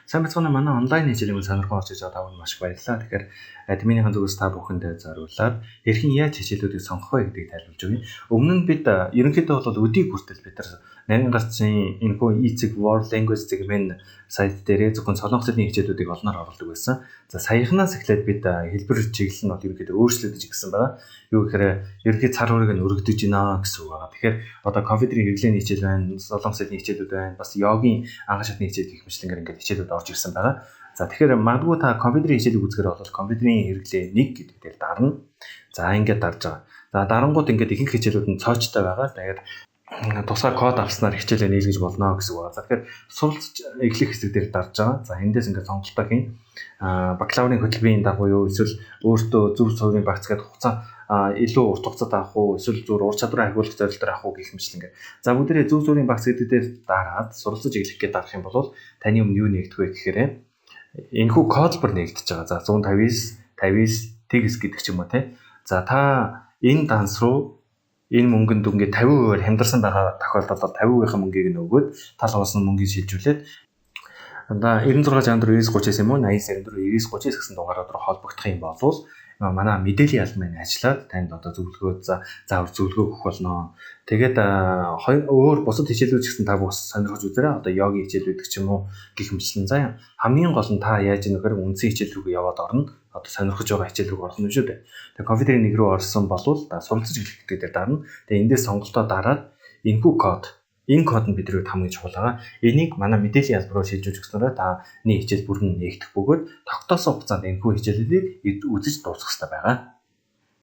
Сайн байцгаана, манай онлайн хичээлийн сонирхон орж иж байгаа та бүхэнд маш их баярлалаа. Тэгэхээр админыхан зүгээс та бүхэндээ зориулаад хэрхэн яаж хичээлүүдийг сонгох вэ гэдгийг тайлбарлаж өгье. Өмнө нь бид ерөнхийдөө бол өдийг хүртэл бид нар нарийн гарцын энэхүү e-цэг World Language зэгмэн сайт дээрээ зөвхөн солонгос хэлний хичээлүүдийг олноор оруулдаг байсан. За, саяхнаас эхлээд бид хэлбэр чиглэл нь бол ерөнхийдөө өөрчлөгдөж ирсэн байгаа. Юу гэхээр ерөнхий цар хуурыг нь өргөдөж байна гэсэн үг байгаа. Тэгэхээр одоо компьютерийн хэрэглээний хичээл байна, солонгос хэлний хичээлүүд байна, бас йогийн анхан шатны хичээл гэх мэтчилэнгээр ингээд хичээлүүд орж ирсэн байгаа. За, тэгэхээр магадгүй та компьютерийн хичээлийг үзэхээр бол компьютерийн хэрэглээ 1 гэдэг дээр дарна. За, ингээд дарж байгаа. За, дарангууд ингээд ихэнх хичээлүүд нь цоочтой байгаа. Тэгэхээр тусгай код авснаар хичээлээ нийлгэж болно гэсэн үг байна. За, тэгэхээр суралцж эхлэх хэсэг дээр дарж байгаа. За, эндээс ингээд сонголтоо хийн. Бакалаврын хөтөлбөрийн дагуу юу, эсвэл өөртөө зөв суурийн багц гэдэг хугацаа илүү урт хугацаад авах уу, эсвэл зүгээр ур чадвараа ахиулах зорилгоор авах уу гэх мэт ингээд. За, бүгдээрээ зөв суурийн багц гэдэг дээр дараад суралцаж эхлэх гээд дарах юм бол таны өмнө юу нэгдэх вэ гэхээр энэхүү кодлбор нэгдэж байгаа. За, 159 59 тэгс гэдэг ч юм уу, те. За, та энэ данс руу энэ мөнгөнд ингээд 50%-аар хямдарсан байгаа тохиолдолд 50%-ийн мөнгийг нь өгөөд тал хоосон мөнгийг шилжүүлээд одоо 96 64 99 39 юм уу, 89 94 99 39 гэсэн дугаараар руу холбогдох юм бол манай мэдээллийн албаны ажиллаад танд одоо зөвлөгөө, заавар зөвлөгөө өгөх болно. Тэгээд өөр бусад хичээлүүд ч гэсэн та бүхэн сонирхож үзээрэй. Одоо йогийн хичээл гэдэг ч юм уу гэх мэтлэн. За, хамгийн гол нь та яаж нэхэр үндсэн хичээл рүү яваад орно. Одоо сонирхож байгаа хичээл рүү орох нь шүү дээ. Тэгээ компьютерийн нэг рүү орсон болвол суралцаж эхлэх гэдэг дээр дарна. Тэгээ эндээс сонголтоо дараад энэхүү код, энэ код нь бидний хувьд хамгийн чухал байгаа. Энийг манай мэдээллийн алба руу шилжүүлж өгснөөрөө таны хичээл бүрэн нээгдэх бөгөөд тогтоосон хугацаанд энэхүү хичээлүүдийг үзэж дуусгах хэрэгтэй байгаа.